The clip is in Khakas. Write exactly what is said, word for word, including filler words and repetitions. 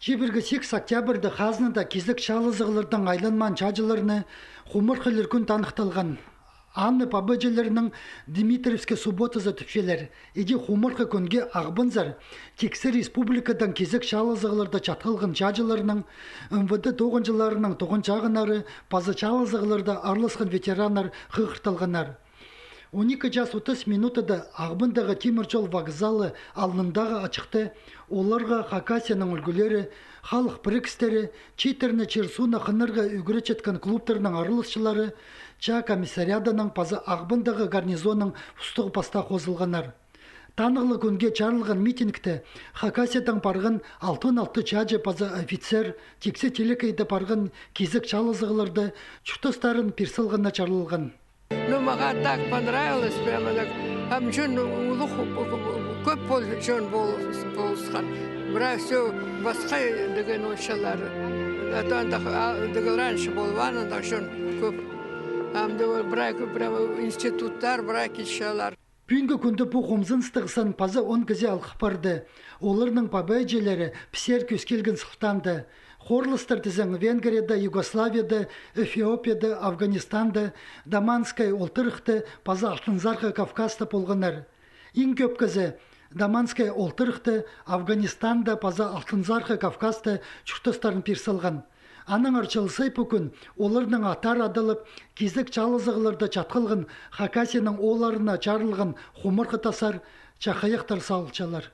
Чибіргі сигіс октябрьда хазнада кизек чаалазығлардаң айланмаан чааҷыларны хумартхы ӱлӱкӱн таныхталған. Аны пабаҷыларның Дмитриевский субботазы тіпчелер. Іди хумартхы кӱнге Ағбанзар тиксі республикадаң кизек чаалазығларда чатхалған чааҷыларның, М В Д тоғынҷыларының тоғынҷағыннары паза чаалазығларда араласхан ветераннар хығырталғаннар. Он ікі час отыс минутада Ағбандағы тимір чол вокзалы алнындағы ачыхта оларға Хакасияның ӱлгӱлері, халых пірігістері, чииттерні чир-сууны хынарға ӱгретчеткен клубтарның араласчылары, чаа комиссариадының паза Ағбандағы гарнизонның устағ-пастаа хозылғаннар. Танығлығ кӱнге чарылған митингте Хакасиядаң парған алтон алты чааҷы паза офицер тиксі телекейде парған кизек чаалазығларда чуртастарын пир салғанына чарлалған. Ну, мағаа так понравилось, прямо так. Ам чон улуғ, кӧп пол-, чон пол-, полысхан. Прай всё пасха дее, ноолчалар. А то андағ, а, дее раньше полбаан, андағ чон кӧп. Ам дее прай кӧп, прямо институттар прай килчелер. Пӱӱнгі кӱнде пу хомзыныстығ сан паза он кізее алғып парды. Оларның пабаҷылары пісер кӧс килген сылтаанда. Хорластар тізең Венгрияда, Югославияда, Эфиопияда, Афганистанда, Даманскай олтырыхта паза Алтынзархы Кавказта полғаннар. Иң кӧп кізі Даманскай олтырыхта, Афганистанда паза Алтынзархы Кавказта чуртастарын пир салған. Аннаңар чыл сай пу кӱн оларның аттары адалып, кизек чаалазығларда чатхалған Хакасияның оолларына чарылған хумартхы тасар, чахайахтар салылчалар.